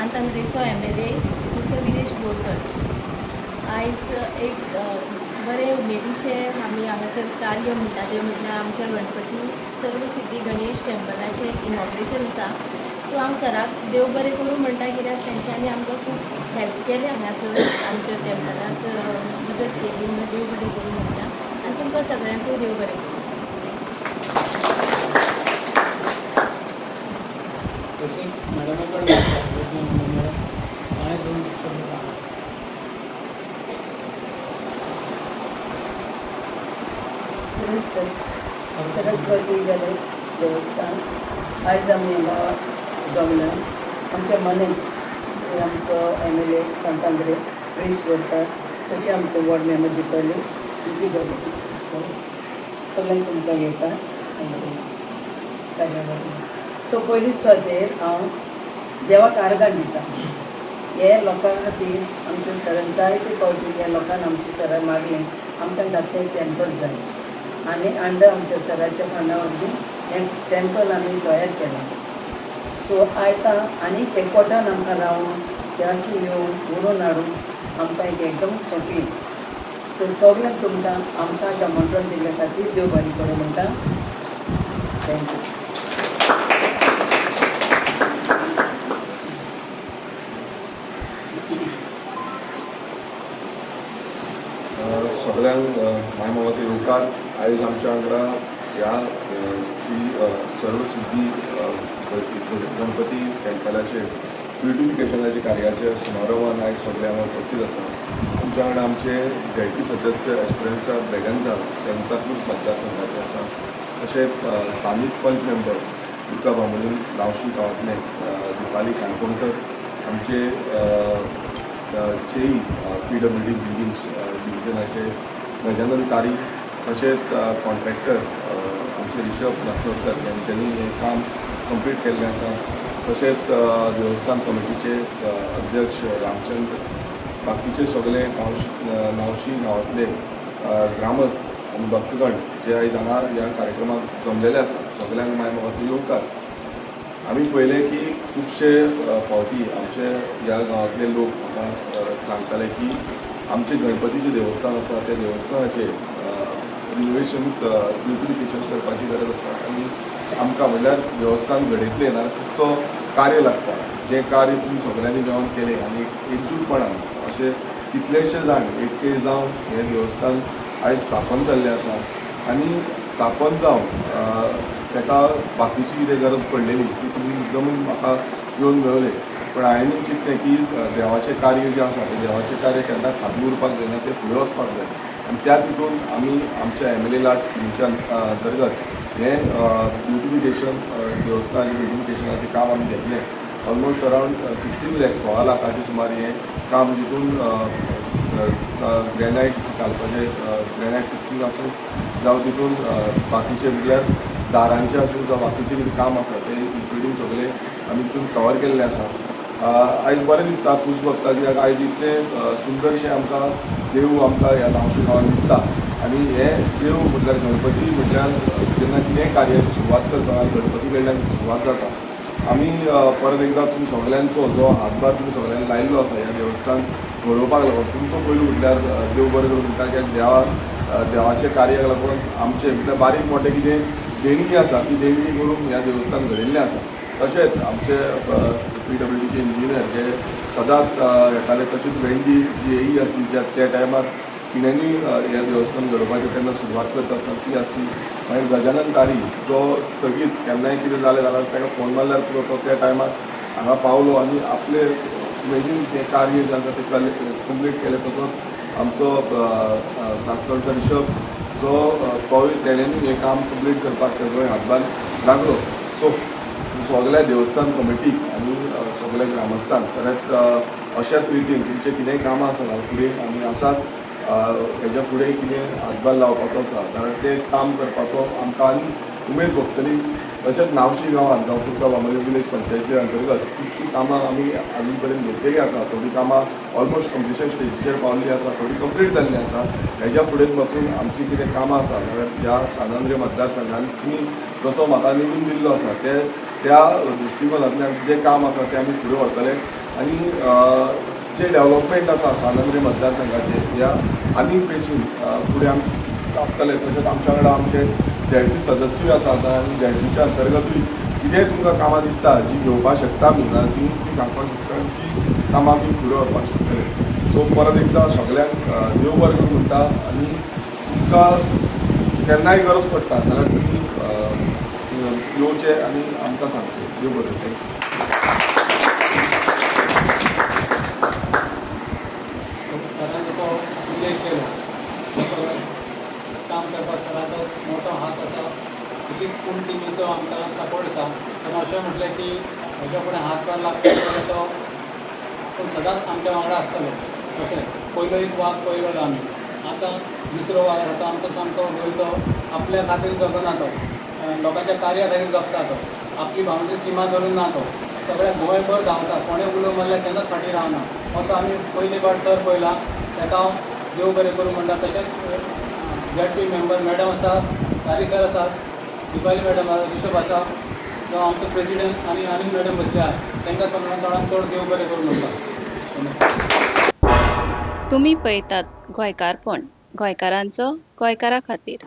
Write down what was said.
सांत आंद्रेचो MLA mister Viresh Borkar. आयज एक बरें उमेदीचें आमी हांगासर कार्य म्हणटा तें म्हटल्यार आमच्या गणपती सर्वसिद्धी गणेश टेम्पलाचें इनॉग्रेशन आसा. सो हांव सराक देव बरें करूं म्हणटा, कित्याक तेंच्यांनी आमकां खूब हेल्प केलें हांगासर, आमच्या टेम्पलाक मदत केली म्हणून देव बरें करूं म्हणटा आनी तुमकां सगळ्यांकूय देव बरें करूं. तशेंच मॅडमा कडेन मॅडम, कांय दोन शब्द सांगा. सरस्वती गणेश देवस्थान, आयज आमी हांगा जमल्या. आमचे मनीस, आमचो MLA Sant Andre Viresh Borkar, तशें आमचे वॉर्ड मेंबर दितली गणेश, सगळ्यांक तुमकां येता कार्यावळ. सो पयली सुवातेर हांव देवाक आर्गां दिता हे लोकां खातीर. आमच्या सरान जायते फावटी ह्या लोकांक, आमच्या सरान मागलें, आमकां धाकटें टेम्पल जाय आनी अंडर आमच्या सराच्या फंडा वरवीं हें टेम्पल आमी तयार केलां. सो आयतां आनीक एकवटान आमकां रावून ते अशें येवन उडोवन हाडून आमकां एक एकदम सोंपी. सो सगल्यांक तुमकां आमकां आमंत्रण दिल्ले खातीर देव बरें करूं म्हणटा. Thank you. सगळ्यांक माय मोगाचो येवकार. आयज आमच्या वांगडा ह्या श्री सर्वसिद्धी गणपती टेम्पलाचे ब्युटिफिकेशनाचे कार्याचे समारोहान आयज सगळे हांगा उपस्थित आसा. आमच्या वांगडा आमचे झेडपी सदस्य एस्पेरन्सा ब्रेगन्जा, सांताक्रूज मतदारसंघाचे आसा. तशेंच स्थानीक पंच मेंबर दुर्गा बामोलीम, नावशी गांवांतले दीपाली काणकोणकर, आमचे जेई PWD buildings डिविजनाचे गजानन तारी, तशेंच कॉन्ट्रॅक्टर आमचे रिशब नास्नोदकर यांच्यांनी हें काम कंप्लीट केल्लें आसा. तशेंच देवस्थान कमिटीचे अध्यक्ष रामचंद्र, बाकीचे सगळे नावशी गांवांतले ग्रामस्थ आनी भक्तगण जे आयज हांगा ह्या कार्यक्रमाक जमलेले आसा, सगल्यांक माय मोगाचो येवकार. आमी पळयलें की खुबशे फावटी आमचे ह्या गांवांतले लोक म्हाका सांगताले की आमचें गणपतीचें देवस्थान आसा, त्या देवस्थानाचें रिनोवेशन्स, ब्युटिफिकेशन करपाची गरज आसा आनी आमकां म्हणल्यार देवस्थान घडयतलें नाल्यार खुबसो कार्य लागता, जें कार्य तुमी सगल्यांनी मेळोन केलें आनी एकजूटपणान अशें कितलेशे जाण एकटे जावन हें देवस्थान आयज स्थापन जाल्लें आसा. आनी स्थापन जावन ताका बाकीची कितें गरज पडलेली ती तुमी मुद्दमून म्हाका येवन मेळ्ळे. पूण हांवें चिंतलें की देवाचें कार्य जें आसा तें देवाचें कार्य केन्ना फाटीं उरपाक जायना, तें फुडें वचपाक जाय. आनी त्या तितून आमी आमच्या MLA लाड स्किमीच्या अंतर्गत हें ब्युटिफिकेशन, देवस्थान ब्युटिफिकेशनाचें काम आमी घेतलें. ऑलमोस्ट अरावंड 16 लॅक, 16 लाखाचे सुमार हें काम, जितून ग्रेनायट घालपाचें, ग्रेनायट फिक्सिंग आसूं जावं तितून बाकीचे म्हटल्यार दारांचें आसूं जावं बाकीचें कितें काम आसा तें इन्क्लुडींग सगळें आमी तितून कवर केल्लें आसा. आयज बरें दिसता, खूश भोगता, कित्याक आयज इतलें सुंदरशें आमकां देव आमकां ह्या नावशी गांवांत दिसता. आनी हें देव म्हटल्यार गणपती म्हटल्यार जेन्ना कितेंय कार्याची सुरवात करता, गणपती कडल्यान सुरवात जाता. आमी परत एकदां तुमी सगल्यांचो जो हातभार तुमी सगल्यांनी लायिल्लो आसा ह्या देवस्थान घडोवपाक लागून, तुमचो पयलू म्हटल्यार देव बरें करूं म्हणटा, कित्याक देवाच्या कार्याक लागून आमचें म्हटल्यार बारीक मोटें कितें देणगी आसा ती देणगी करून ह्या देवस्थान घडयल्लें आसा. तशेंच आमचे PWDचे इंजिनियर जे सदांच येताले, तशीच वेंडी जी एई आसली ज्या त्या टायमार तिणेंनी ह्या देवस्थान घडोवपाचें तेन्ना सुरवात करता आसतना ती आसली. मागीर गजानन तारी जो स्थगीत केन्नाय कितें जालें जाल्यार ताका फोन मारल्यार पुरो, तो त्या टायमार हांगा पावलो आनी आपले उमेदीन तें कार्य जें आसा तें कंप्लीट केलें. तसोच आमचो नास्नोदचो रिशब जो तोय तेणेनूय हें काम कंप्लीट करपाक तेजोय हातभार लागलो. सो सगल्या देवस्थान कमिटीक आनी सगल्या ग्रामस्थांक परत अश्याच रितीन तुमचें कितेंय कामां आसा जाल्यार फुडें आमी आसात. हेज्या फुडें कितें हातभार लावपाचो आसा जाल्यार तें काम करपाचो आमकां आनी उमेद भोगतली. तशेंच नावशी गांवांत जावं कुडका बांबोळी विलेज पंचायती अंतर्गत खुबशीं कामां आमी आजून पर्यंत घेतलेलीं आसा. थोडीं कामां ऑलमोस्ट कंप्लिशन स्टेजीचेर पावल्लीं आसा, थोडीं कंप्लीट जाल्लीं आसा. हेज्या फुडें वचून आमचीं कितें कामां आसा जाल्यार ह्या सांत आंद्रे मतदारसंघान तुमी जसो म्हाका निवडून दिल्लो आसा ते त्या दृश्टिकोनांतल्यान जें काम आसा तें आमी फुडें व्हरतले. आनी जे डेवलपमेंट आसा सांत मतदारसंघाचे ह्या आनीक बेशीन फुडें आमी कापतले. तशेंच आमच्या वांगडा आमचे झेडपी सदस्यूय आसात आनी झेडपीच्या अंतर्गतूय कितेंय तुमकां कामां दिसता जी घेवपाक शकता आमी जाल्यार ती तुमी सांगपाक शकता आनी ती कामां आमी फुडें व्हरपाक शकतले. सो परत एकदां सगल्यांक देव बरें करूं म्हणटा आनी तुमकां केन्नाय गरज पडटा जाल्यार तुमी येवचें आनी आमकां सांगचें. देव बरें, thank you. सरान जसो उल्लेख केलो तसो काम करपाक सराचो मोठो हात आसा. तशीच फूल टिमीचो आमकां सपोर्ट आसा. तेन्ना अशें म्हटलें की म्हज्या फुडें हात पार लागता जाल्यार तो आपूण सदांच आमच्या वांगडा आसतलो. तशें पयलो एक वाग पळयलो आमी, आतां दुसरो वाग आसा तो आमचो सामको गोंयचो, आपल्या खातीर जगना तो, लोकांच्या कार्या खातीर जगता तो. आपली भावंडी सीमा धरून ना तो, सगळ्या गोंयभर धांवता. कोणें उलो मारल्यार केन्नाच फाटीं रावना. असो आमी पयले फावट सर पळयला. ताका हांव देव बरें करूं म्हणटा. तशेंच झेडपी मेंबर मॅडम आसा, तारी सर आसात, दिपाली मॅडम आसा, ऋषभ आसा, जो आमचो प्रेजिडेंट आनी आनी मॅडम बसले आहात, तांकां सगळ्यांत चडांत चड देव बरें करूं म्हणटा. तुमी पळयतात गोंयकारपण, गोंयकारांचो गोंयकारा खातीर.